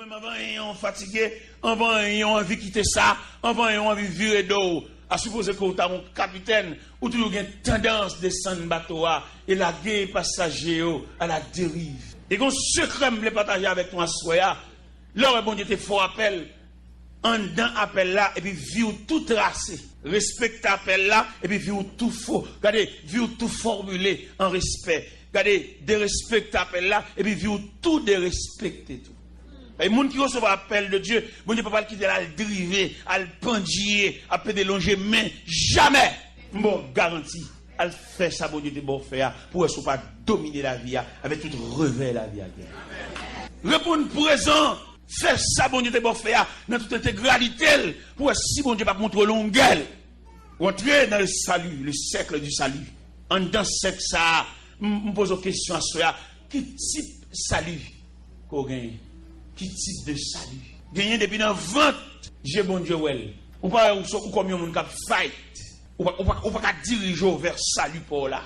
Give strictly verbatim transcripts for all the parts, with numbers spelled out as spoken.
Menm anvan yon fatige, anvan yon anvi kite sa, anvan yon anvi vire do w, a sipoze ke w ta yon kapitèn, ou toujou gen tandans desann bato a e lage pasaje yo à la dérive. E gon sekrè m vle pataje avèk nou aswè a. Lè w wè Bondye te fè w apèl, anndan apèl la, epi vi w tou trase. Respekte apèl la, epi vi w tou fo. Gade, vi w tou fòmile an respè. Gade, derespekte apèl la, epi vi w tou derespekte tou. E moun ki resevwa apèl de Dye, Bondye pa pral kite l al drive, al pandye, ap pede lonje men, jamè. M ba w garanti, al fè sa Bondye te ba w fè a, pou wè si w pa domine lavi a, avèk tout revè lavi a gen. Reponn prezan, fè sa Bondye te ba w fè a, nan tout entegralite l, pou wè si Bondye p ap montre w longè l. Ou antre dans le salut, le cercle du salut. Anndan sèk sa a, m, m poze w kesyon aswè a, ki tip sali ke w genyen? Ki tip de sali? Genyen depi nan vant, je Bondye wè l. Ou pa wè ou, ou kòm yon moun k ap fight. Ou pa, ou pa, ou pa ka dirije w vè sali pa w la.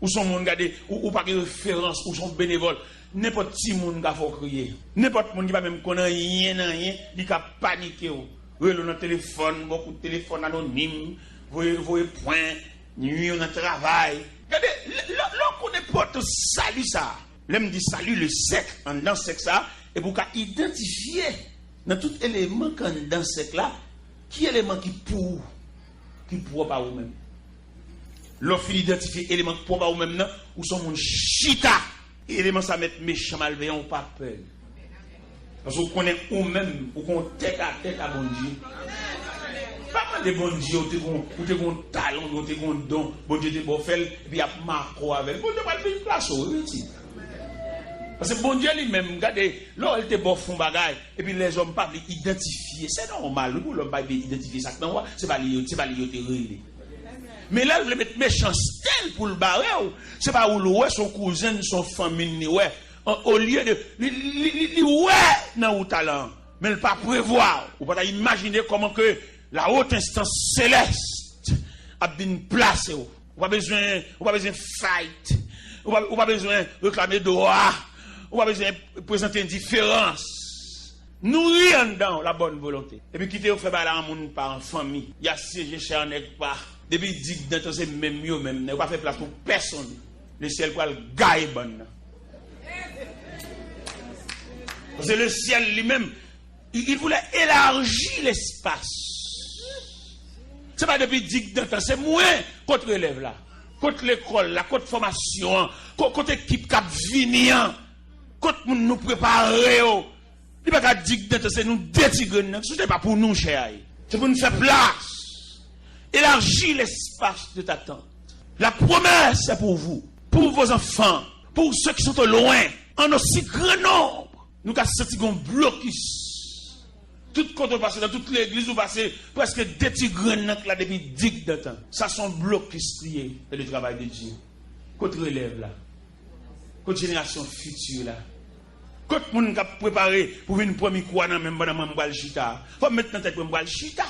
Ou se yon moun, gade, ou, ou pa gen referans, ou se yon benevòl. Nenpòt timoun ka fè w kriye. Nenpòt moun ki pa menm konn anyen nan anyen, li ka panike w. Rele w nan telefòn, ba w kout telefòn anonim, voye, voye pwen, nwi w nan travay. Gade, lè, lè, lè w konn enpòtans sali sa a, lè m di sali, le sèk, anndan sèk sa a, epi w ka idantifye nan tout eleman k anndan sèk la, ki eleman ki pou ou, ki pwòp a ou menm. Lè w fin idantifye eleman k pwòp a ou menm nan, ou se yon moun chita. Eleman sa mèt mechan malveyan, ou pa pè. Paske ou konnen ou menm, ou gon tèt a tèt a Bondye. Pa mande Bondye, ou te gon, ou te gon talan, ou te gon don, Bondye te ba w fè l, epi y ap make w avè l. Bondye pral vin plase w, wi, pitit. Paske Bondye li menm, gade, lè w wè l te ba w fè yon bagay, epi lèzòm pa vle idantifye, se nòmal, wi, pou lòm pa vle idantifye sa k nan ou a, se pa li yo, se pa li yo te rele. Men lè l vle met mechanste l pou l bare w, se pa ou l wè, se yon kouzen l, se yon fanmi l li wè. An, olye de, li, li, li, li wè nan ou talan an, men l pa prevwa. Ou pa ta imajine kòman ke la haute instance céleste ap vin plase w. Ou pa bezwen, ou pa bezwen fight. Ou pa, ou pa bezwen reklame dwa. Ou pa bezwen prezante endiferans. Nouri anndan w la bonne volonté. Epi kite yo fè bagay la an moun pa, an fanmi. Y a siéger chè an nèg pa. Depi digdantan se menm yo menm. Nèg pa fè plas pou pèsonn. Le syèl pral gaye bann nan. Paske le syèl li menm, il, il voulait élargir l'espace. Se pa depi digdantan, se mwen kot relèv la, kot lekòl la, kot fòmasyon an, ko-, kot ekip k ap vini an, kot moun nou prepare yo. Li pa ka digdantan, se nou de ti grenn nan, se pa pou nou chè a ye. Se pou n fè plas. Élargis l'espace de ta tente. La promesse est pour vous, pour vos enfants, pour ceux qui sont au loin, en aussi grand nombre. Nou ka santi gon blokis. Tout kote w pase, nan tout legliz ou pase, prèske de ti grenn nan k la depi digdantan. Sa se yon blokis li ye dans le travail de Dieu. Kot relèv la? Kot jenerasyon fiti la? Kot moun k ap prepare pou vin pran mikwo a nan men m pandan mwen m pral chita? Fò m met nan tèt mwen m pral chita.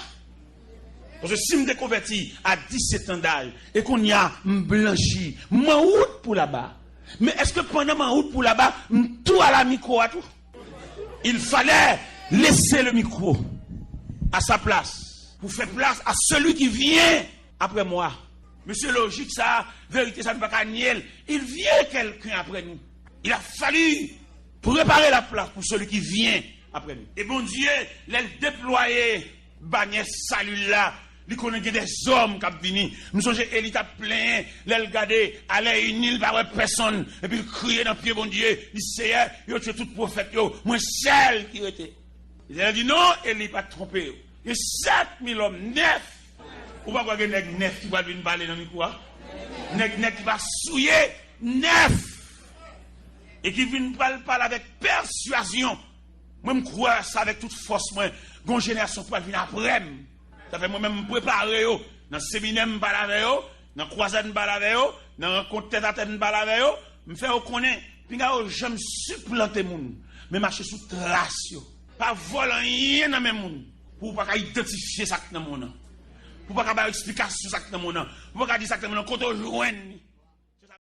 Paske si m te konvèti a disèt an daj, e kounye a m blanchi, m an wout pou laba. Men èske pandan m an wout pou laba, m tou al a mikwo a tou? Il fallait laisser le micro à sa place pour faire place à celui qui vient après moi. Mesye, lojik sa, verite sa, nou pa ka nye l. Il vient quelqu'un après nous. Il a fallu préparer la place pour celui qui vient après nous. E Bondye, lè l deplwaye banyè sali l la, li konnen gen dèzòm k ap vini. M sonje Eli t ap plenyen lè l gade alè ini, l pa wè pèsonn, epi l kriye nan pye Bondye, li, Seyè, yo tiye tout pwofèt yo, mwen sèl ki rete. Letènèl di, non, Eli, pa twonpe w. Gen sèt mil òm, nèf. Ou pa kwè gen nèg nèf ki pral vin pale nan mikwo a? Nèg, nèg ki pa souye, nèf. E ki vin pral pale avèk pèswazyon. Mwen, m kwè sa avèk tout fòs mwen. Gon jenerasyon ki pral vin apre m. Sa fè mwen menm, m prepare yo. Nan seminè, m pale avè yo. Nan kwazad, m pale avè yo. Nan rankont tètatèt, m pale avè yo. M fè yo konnen, pinga yo janm siplante moun, men mache sou tras yo. Pa vòlè anyen nan men moun pou w pa ka idantifye sa k nan men w nan. Pou w pa ka bay eksplikasyon sa k nan men w nan. Pou w pa ka di sa k nan men w nan, kote w jwenn li.